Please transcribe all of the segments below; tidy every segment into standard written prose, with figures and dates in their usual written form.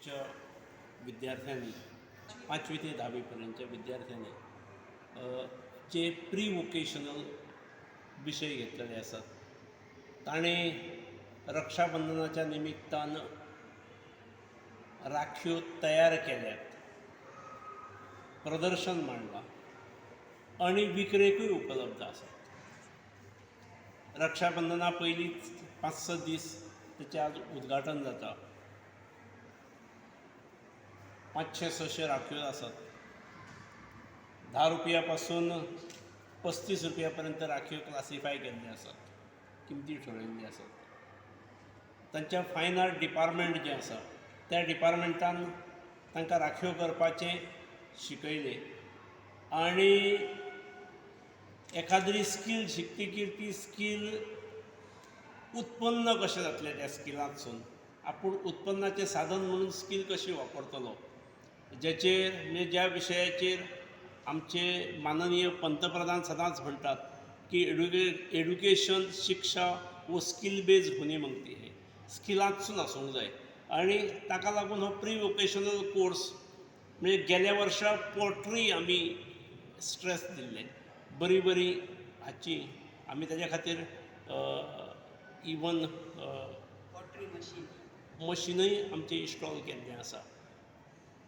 च्या विद्यार्थ्यांनी, पांचवी ते धावी पर्यंतच्या विद्यार्थ्यांनी जे प्री वोकेशनल विशय घेतलेले आसात, ताणें रक्षाबंधनाच्या निमित्तान राखयो तयार केल्यात, प्रदर्शन मांडलां आनी विक्रेकूय उपलब्ध आसात. रक्षाबंधना पयलींच 5-6 दीस तेचें आज उद्घाटन जाता. 500-600 राखयो आसात. 10 रुपया पासून 35 रुपया पर्यंत राखयो क्लासिफाय केल्ले आसात, किमती ठरयल्ली आसात. तांच्या फायन आर्ट डिपार्टमेंट जें आसा, त्या डिपार्टमेंटान तांकां राखयो करपाचें शिकयलें आनी एखाद्री स्कील शिकतकीर ती स्कील उत्पन्न कशें जातलें, त्या स्किलांतसून आपूण उत्पन्नाचें साधन म्हणून स्कील कशी वापरतलो, जेचेर म्हणजे ज्या विशयाचेर आमचे माननीय पंतप्रधान सदांच म्हणटात की एड्युकेशन, शिक्षा वो स्कील बेज होनी मागती है. स्किलांतसून आसूंक जाय आनी ताका लागून हो प्री वोकेशनल कोर्स म्हणजे गेल्या वर्सा पोट्री आमी स्ट्रेस दिल्लें. बरीं बरीं हाची आमी ताच्या खातीर इवन पॉटरी मशीन मशिनूय आमचें इन्स्टॉल केल्लें आसा.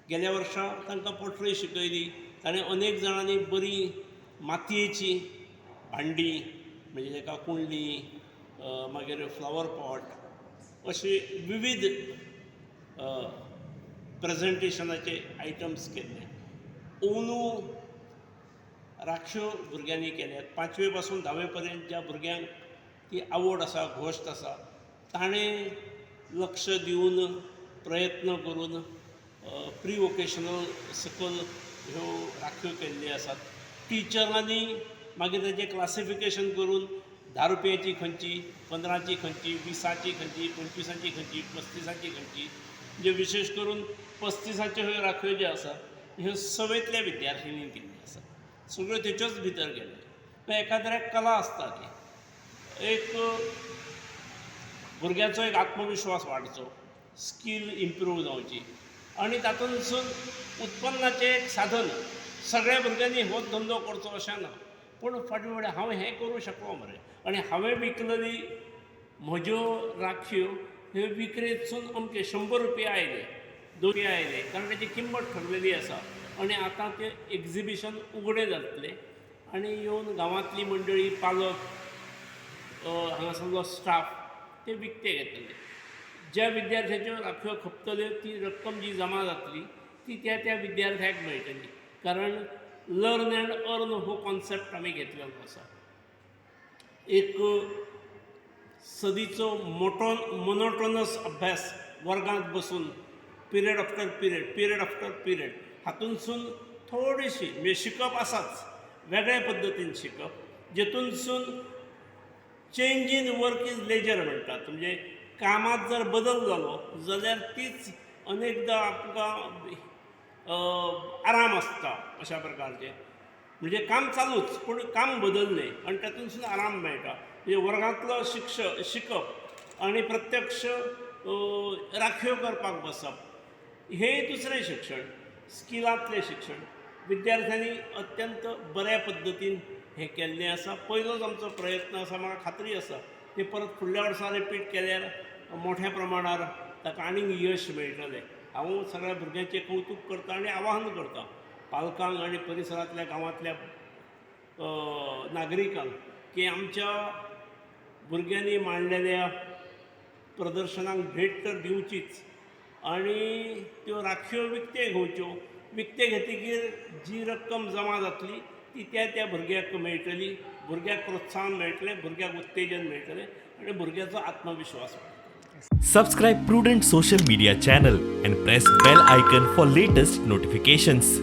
गेल्या वर्सा तांकां पोट्री शिकयली. ताणें अनेक जाणांनी बरी मातयेची भांडी, म्हणजे ताका कुंडली, मागीर फ्लावर पॉट, अशे विविध प्रेजेंटेशनाचे आयटम्स केल्ले. अंदू राखयो भुरग्यांनी केल्यात. पांचवे पासून धावे पर्यंत ज्या भुरग्यांक ती आवड आसा, घोस्त आसा, ताणें लक्ष दिवन, प्रयत्न करून प्री वोकेशनल सकयल ह्यो राखयो केल्ल्यो आसात. टिचरांनी मागीर ताजें क्लासिफिकेशन करून 10 रुपयाची खंयची, 15ची खंयची, 20ची खंयची, 25ची खंयची, 35ची खंयची. म्हणजे विशेश करून 35च्यो ह्यो राखयो ज्यो आसा, ह्यो सवेंतल्या विद्यार्थ्यांनी केल्ल्यो आसा. सगळ्यो तेच्योच भितर गेले. एखाद्र्याक कला आसता, ती एक भुरग्याचो एक आत्मविश्वास वाडचो, स्कील इम्प्रूव जावची आनी तातूंतसून उत्पन्नाचें एक साधन. सगळ्या भुरग्यांनी होच धंदो करचो अशें ना, पूण फाटीं फुडें हांव हें करूं शकलो मरे आनी हांवें विकलेली म्हज्यो राखयो ह्यो विकरेंतसून अमके 100 रुपया आयले, 2 रुपया आयले, कारण ताची किंमत ठरलेली आसा. आनी आतां तें एग्जिबिशन उगडें जातलें आनी येवन गांवांतली मंडळी, पालक, हांगासरलो स्टाफ ते विकते घेतले. ज्या विद्यार्थ्याच्यो राखयो खपतल्यो, ती रक्कम जी जमा जातली ती त्या त्या विद्यार्थ्याक मेळटली, कारण लर्न अँड अर्न हो कॉन्सेप्ट आमी घेतलेलो आसा. एक सदीचो मोटो मोनोटोनस अभ्यास, वर्गांत बसून period after period, period after period, हातूंतसून थोडीशी म्हणजे शिकप आसाच, वेगळ्या पद्दतीन शिकप, जेतूनसून change in work is leisure म्हणटात. म्हणजे कामांत जर बदल जालो जाल्यार तीच अनेकदां आमकां आराम आसता. अशा प्रकारचें म्हणजे काम चालूच, पूण काम बदललें आनी तातूंतसून आराम मेळटा. म्हणजे वर्गांतलो शिकप आनी प्रत्यक्ष राखयो करपाक बसप हें दुसरें शिक्षण, स्किलांतलें शिक्षण. विद्यार्थ्यांनी अत्यंत बऱ्या पद्दतीन हें केल्लें आसा. पयलोच आमचो प्रयत्न आसा. म्हाका खात्री आसा, ते परत फुडल्या वर्सा रिपीट केल्यार मोठ्या प्रमाणार ताका आनीक यश मेळटलें. हांव सगळ्या भुरग्यांचें कौतूक करता आनी आवाहन करता पालकांक आनी परिसरांतल्या गांवांतल्या नागरिकांक की आमच्या भुरग्यांनी मांडलेल्या प्रदर्शनाक भेट तर दिवचीच आनी त्यो राखयो विकते घेवच्यो. विकते घेतकीर जी रक्कम जमा जातली ती त्या त्या भुरग्याक मेळटली. भुरग्याक प्रोत्साहन मेळटलें, भुरग्याक उत्तेजन मेळटलें आनी भुरग्याचो आत्मविश्वास वाडटलो. Subscribe Prudent Social Media channel and press bell icon for latest notifications.